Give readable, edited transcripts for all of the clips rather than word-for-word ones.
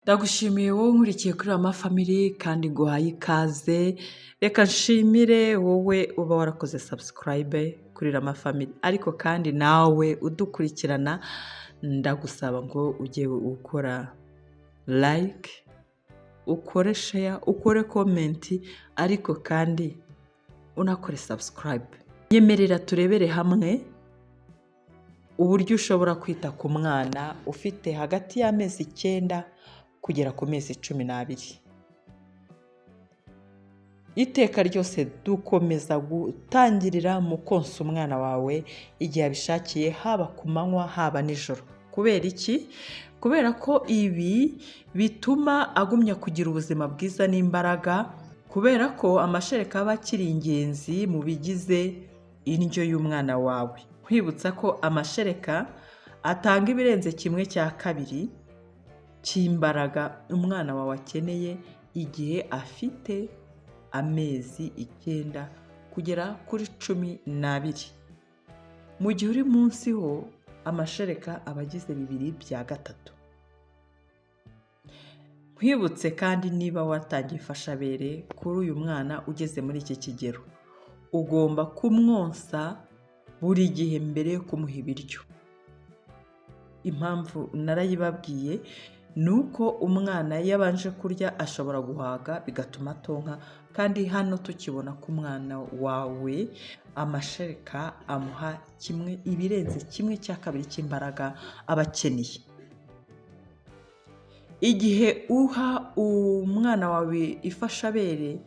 Ndagushimiye wowe unkurikiye kuri Rama Family kandi nguhaye ikaze, reka nshimire wowe uba warakoze subscribe kuri Rama Family, ariko kandi nawe udukurikirana ndagusaba ngo ujye ukora like, ukore share, ukore comment, ariko kandi unakore subscribe. Nyemerera turebere hamwe uburyo ushobora kwita ku mwana ufite hagati y'amezi 9 kugera ku mezi 12. Iteka ryose dukomeza gutangirira mu konsa umwana wawe igihe abishakiye, haba ku manywa haba nijoro. Kubera iki? Kubera ko ibi bituma agumya kugira ubuzima bwiza n'imbaraga, kubera ko amashereka aba akiri ingenzi mu bigize indyo y'umwana wawe. Nkwibutsa ko amashereka atanga ibirenze 1/2 cy'imbaraga umwana wawe akeneye igihe afite amezi 9 kugera kuri 12. Mu gihe uri munsi ho amashereka aba agize 2/3. Nkwibutse kandi niba watangiye imfashabere kuri uyu mwana ugeze muri iki kigero, ugomba kumwonsa buri gihe mbere yo kumuha ibiryo. Impamvu narayibabwiye ni uko umwana iyo abanje kurya ashobora guhaga bigatuma atonka, kandi hano tukibona ko umwana wawe amashereka amuha ibirenze 1/2 cy'imbaraga aba akeneye. Igihe uha umwana wawe ifashabere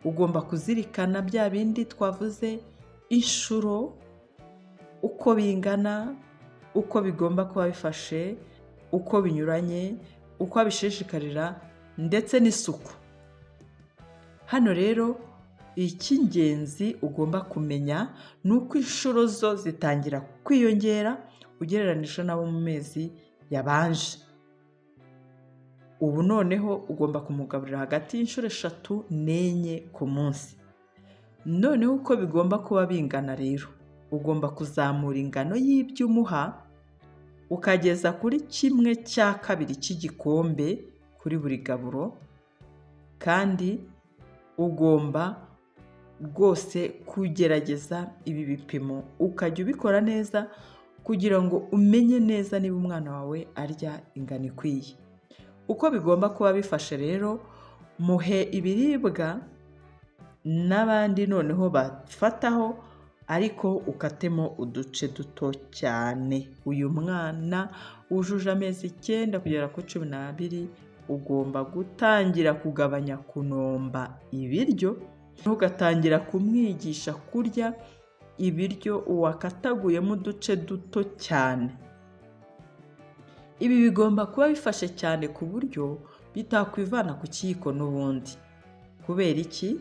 ugomba kuzirikana bya bindi twavuze, inshuro, uko bingana, uko bigomba kuba bifashe, uko binyuranye, uko abishishikarira ndetse n'isuku. Hano rero icy'ingenzi ugomba kumenya ni uko inshuro zo zitangira kwiyongera ugereranije n'abo mu mezi yabanje. Ubu noneho ugomba kumugaburira hagati y'inshuro 3 n'4 ku munsi. Noneho uko bigomba kuba bingana rero, ugomba kuzamura ingano y'ibyo umuha ukageza kuri 1/2 cy'igikombe kuri buri gaburo, kandi ugomba rwose kugerageza ibi bipimo ukajya ubikora neza kugira ngo umenye neza niba umwana wawe arya ingano ikwiye. Uko bigomba kuba bifashe rero, muhe ibiribwa n'abandi noneho bafataho, ariko ukatemo uduce duto cyane. Uyu mwana wujuje amezi 9 kugera ku 12 ugomba gutangira kugabanya kunomba ibiryo, ugatangira kumwigisha kurya ibiryo wakataguyemo uduce duto cyane. Ibi bigomba kuba bifashe cyane ku buryo bitakwivana ku kiyiko n'ubundi. Kubera iki?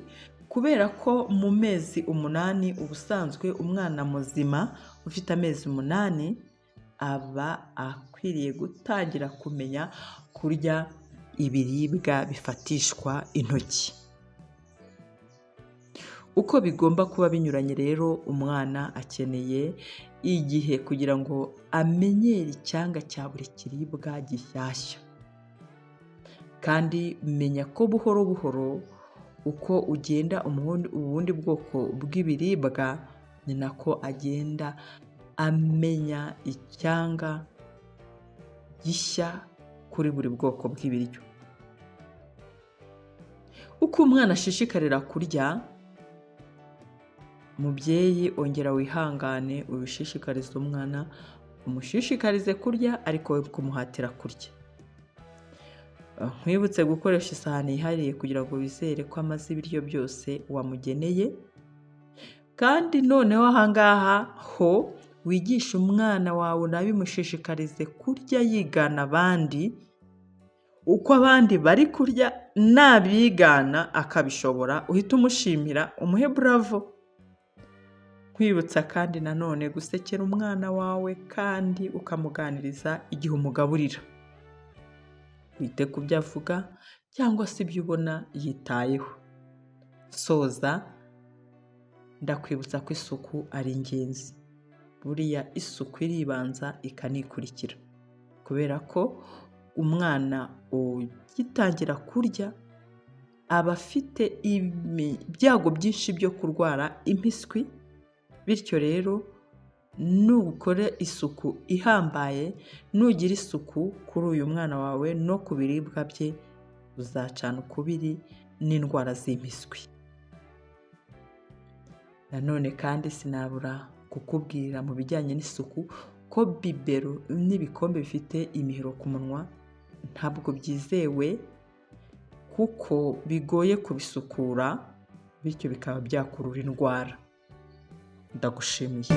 Kubera ko mu mezi 8 ubusanzwe umwana muzima ufite amezi 8 aba akwiriye gutangira kumenya kurya ibiribwa bifatishwa intoki. Uko bigomba kuba binyuranye rero, umwana akeneye igihe kugira ngo amenyere icyanga cya buri kiribwa gishyashya. Kandi menya ko buhoro buhoro uko ugenda ubundi bwoko bw'ibiribwa ni nako agenda amenya icyanga gishya kuri buri bwoko bw'ibiryo. Uko umwana ashishikarira kurya, mubyeyi ongera wihangane ubishishikarize umwana, umushishikarize kurya ariko we kumuhatira kurya. Nkwibutse gukoresha isahani yihariye kugira ngo wizere ko amaze ibiryo byose wamugeneye, kandi noneho ahangaha ho wigisha umwana wawe unabimushishikarize kurya yigana abandi, uko abandi bari kurya nabigana akabishobora uhite umushimira umuhe bravo. Nkwibutsa kandi nanone gusekera umwana wawe kandi ukamuganiriza igihe umugaburira. Wite ku byo avuga cyangwa se ibyo ubona yitayeho. Soza, ndakwibutsa ko isuku ari ingenzi. Buriya isuku iribanza ikanikurikira, kubera ko Umwana ugitangira kurya aba afite ibyago byinshi byo kurwara impiswi, bityo rero nukora isuku ihambaye, nugira isuku kuri uyu mwana wawe no ku biribwa bye, uzacana ukubiri n'indwara z'impiswi. Nanone kandi sinabura kukubwira mu bijyanye n'isuku ko bibero n'ibikombe bifite imihiro ku munwa ntabwo byizewe kuko bigoye kubisukura, bityo bikaba byakurura indwara. Ndagushimiye.